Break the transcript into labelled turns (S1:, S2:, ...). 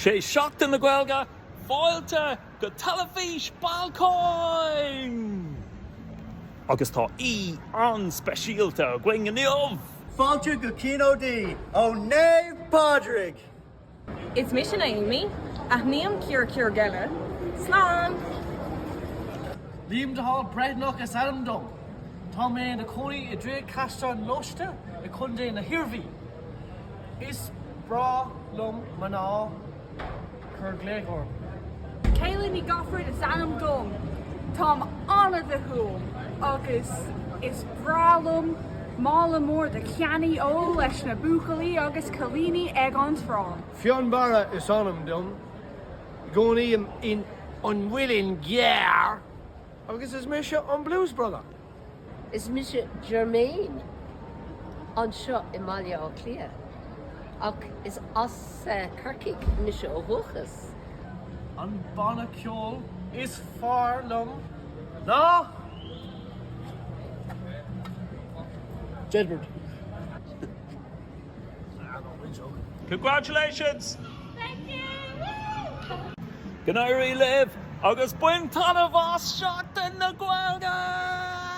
S1: Sé Seachtain na Gaeilge, fáilte go Teilifís Balcáin! Agus tá aoi an-speisialta againn inniu!
S2: Fáilte go Kino D ó Naomh Pádraig!
S3: Is mise Naomi. Aithním Ciara Ciarghile. Slán!
S4: Liam de Hál Breathnach is ainm dom. Tá mé ina cónaí i dTraigh Caisleán Loiste i Contae na hIarmhí. Is breá liom mná cuir glaoch orm.
S5: Kayla Ní Ghafraidh is ainm dom. Táim an-dathúil agus is breá liom mála mór de channaí óil leis na buachaillí agus cailíní ag an trá.
S6: Fionnbarra is ainm dom. Cónaím in An Muileann gCearr agus is mise an Blues Brother.
S7: Is mise Jermaine anseo i mBaile Átha Cliath ach is as Corcaigh mise ó dhúchas.
S4: An banna ceoil is fearr liom ná Jedward.
S1: Congratulations! Thank you! Go n-éirí libh agus bain taitneamh as Seachtain na Gaeilge!